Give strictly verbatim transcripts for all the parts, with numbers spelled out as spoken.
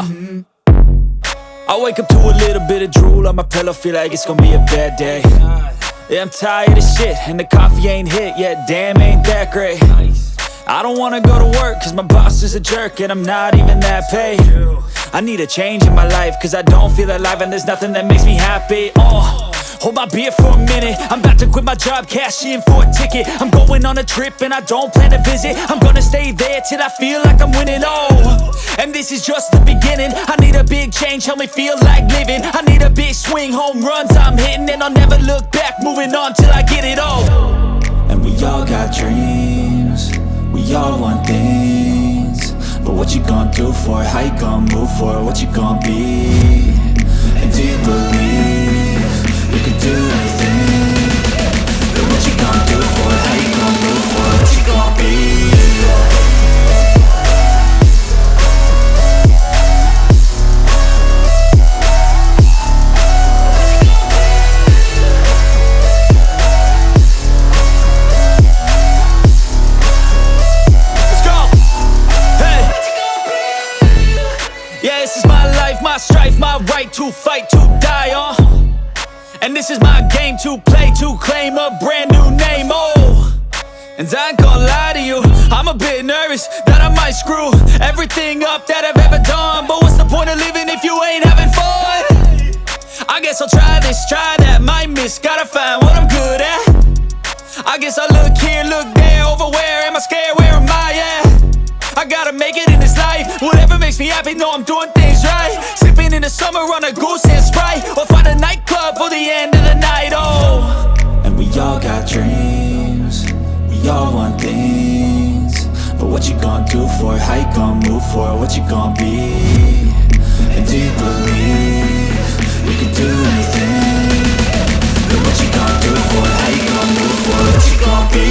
I wake up to a little bit of drool on my pillow, feel like it's gonna be a bad day. Yeah, I'm tired of shit, and the coffee ain't hit yet, damn, ain't that great. I don't wanna go to work, cause my boss is a jerk, and I'm not even that paid. I need a change in my life, cause I don't feel alive, and there's nothing that makes me happy. Uh, hold my beer for a minute, I'm about to quit my job, cash in for a ticket. I'm going on a trip, and I don't plan to visit. I'm gonna stay there till I feel like I'm winning, oh. And this is just the beginning. I need a big change, help me feel like living. I need a big swing, home runs I'm hitting, and I'll never look back, moving on till I get it all. And we all got dreams, we all want things. But what you gonna do for it? How you gonna move for it? What you gonna be? And do you believe you can do anything? Then what you gonna do for it? How you gonna move for it? What you gonna be? Let's go. Hey. Yeah, this is my life, my strife, my right to fight, to die on. And this is my game to play, to claim a brand new name, oh. And I ain't gonna lie to you, I'm a bit nervous that I might screw everything up that I've ever done. But what's the point of living if you ain't having fun? I guess I'll try this, try that, might miss, gotta find what I'm good at. I guess I look here, look there, over where am I scared, where am I at? I gotta make it in this life, whatever makes me happy, know I'm doing things right. Sipping in the summer on a goose and Sprite, or find a nightclub for the end of the night, oh. And we all got dreams, we all want things. But what you gonna do for it? How you gonna move for it? What you gonna be? And do you believe you can do anything? But what you gonna do for it? How you gonna move for it? What you gonna be?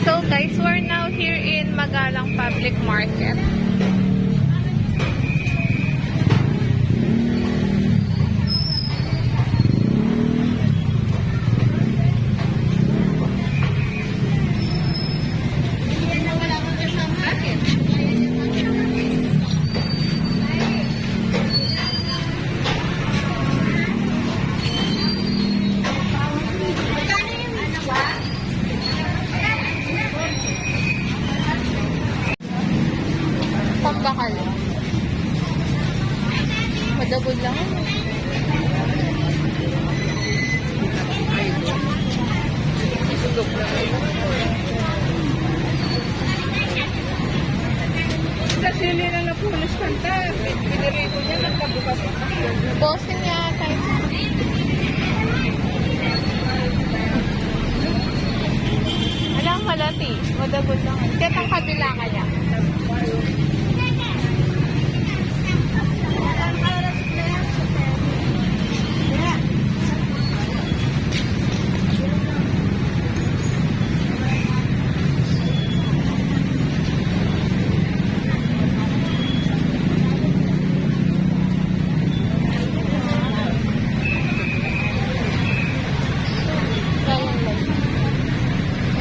So guys, we're now here in Magalang Public Market. Pambakal. Madagol lang. Kasi nila na pulis kanta. Pinirito niya, nagkabukas. Boss, Alam, malati. Madagol lang. Ketang kabila kaya.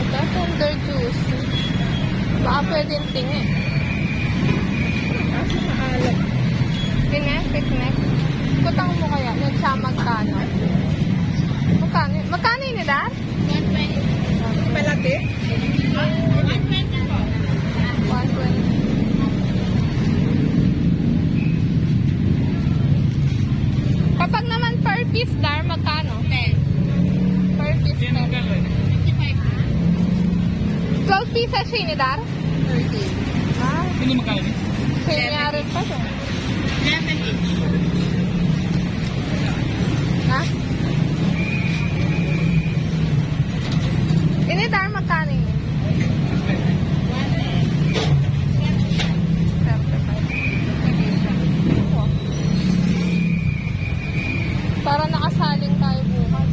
Ito, tender juice. Baka pwedeng tingi. Kaso maalat. Tinek, tinek. Kutang mo kaya, net siya magkano? Magkano, magkano ini, Dar? Malaki? One twenty. Kapag naman per piece, Dar, magkano? Ten. Per piece, ten. Twelve pieces ini, Dar? Thirty. Ah. Ini magkano ini? Seven. Seven each. Ha? Ini, Dar, magkano ini? Thirty-five. Para nakasaling tayo bukas.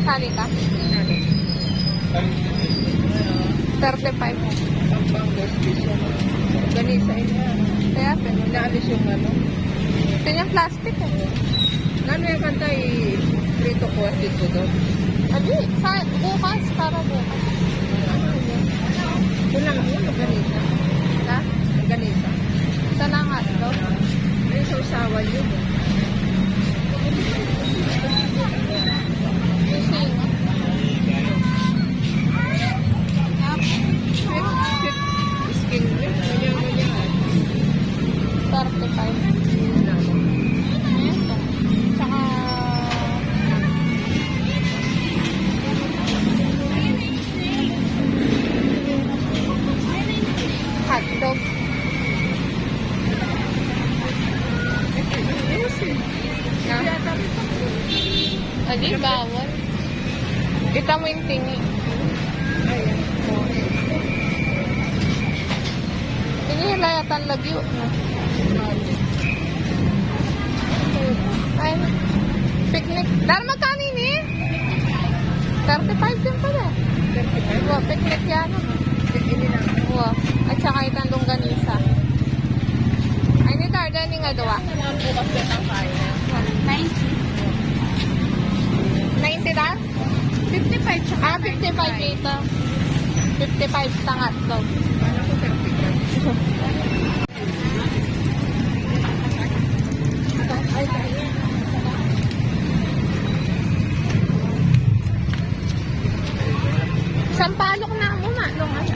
Sali ka? Thirty-five. Pampanga special. Ganisa ini. Kaya, pero naalis yung ano. Kanyang plastic eh. Nanu yung kanta, i-prito ko at dito doon. Abi, sa bukas, para bukas. Kulang yun, ganisa. Ha? Ganisa. Sana nga, ito. May sausawan yun. Sisig. Skin milk, ganyan, ganyan. Thirty-five. Ito. Tsaka hotdog. Na? Adi, bawal. Kita mo yung tingi. Tingi, layatan lagi, oh. Ay, picnic. Dar, magkano ini? Thirty-five din pala. Thirty-five? Wa, picnic yan, ano? Picnic na. Wa. At saka itang longganisa. Ay, ni Darda, ni nga duwa. Bukas na lang kain. Ninety. Ninety, Dar? Fifty-five tsaka. Ah, fifty-five dito. Fifty-five sa tatlo. Sampalok na mu, manong, ay.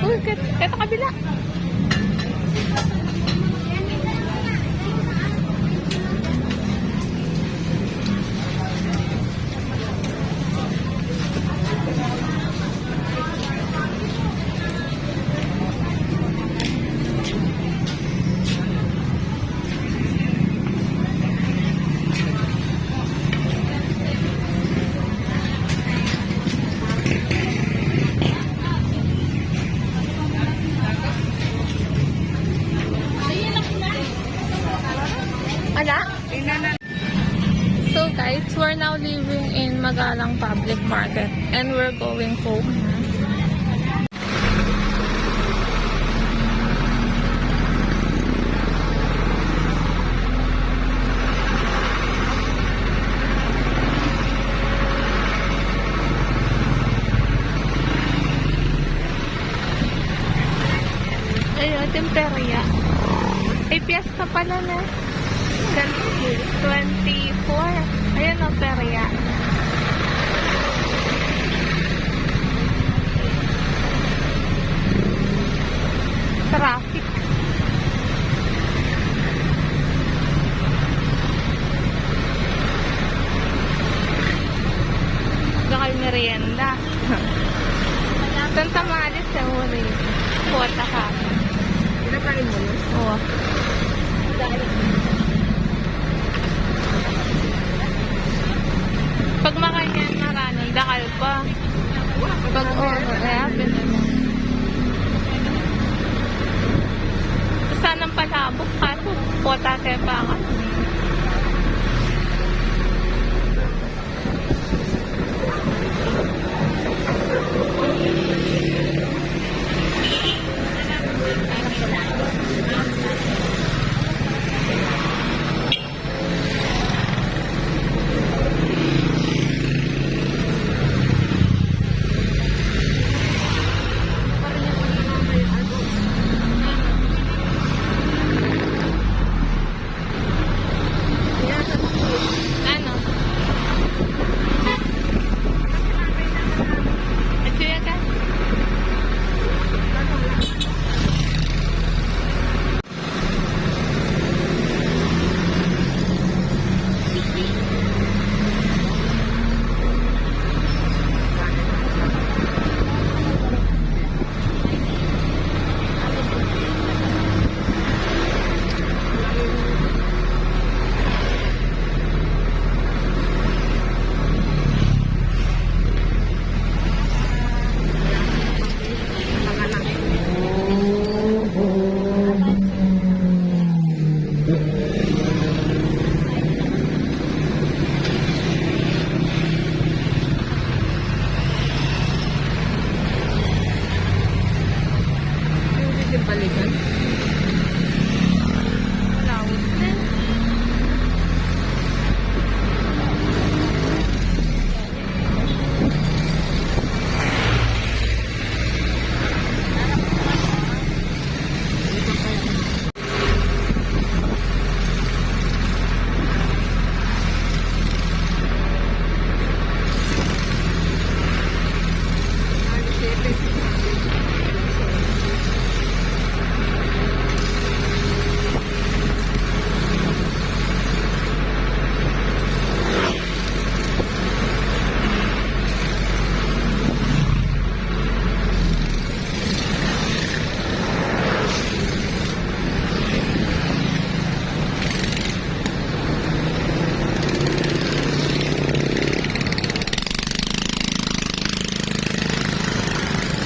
Uy, ket-, keto kabila. Ala? So guys, we're now leaving in Magalang Public Market and we're going home. Ay, ating perya. Ay, piyesta pala na. Twenty-four. Ayan o, perya. Traffic. Dakal merienda. Tan tamales e, uri. Kuota ka. Pinakain mo yun? Oo. Pag makanyan, maranun, dakal pa. Pag, oo, e, pinakain. Sanang palabok, kaso kuota ke pa ka.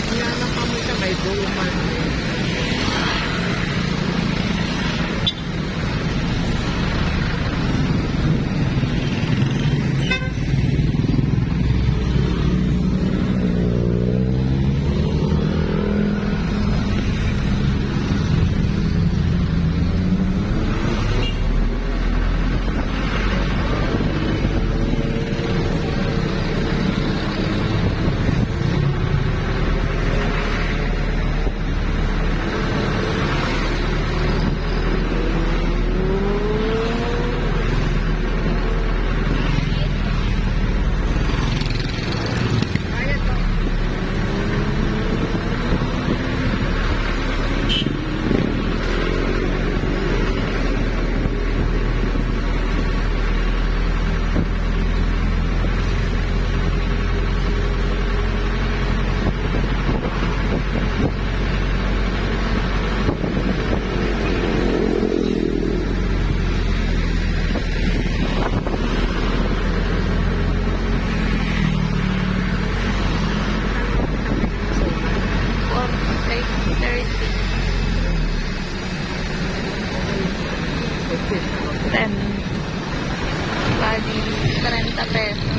Wala na kami sa may buwan. Four, eight thirty. Ten. Bali, trenta pesos.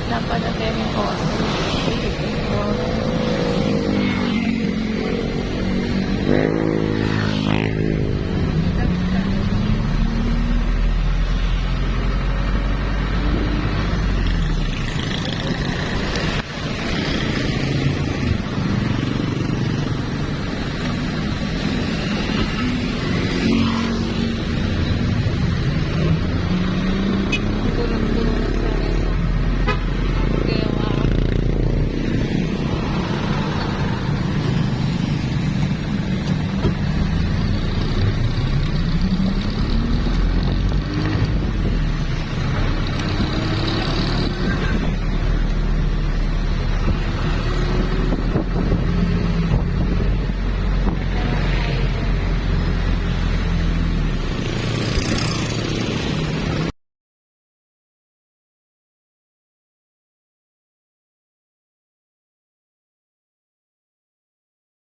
Dapat a pering oras.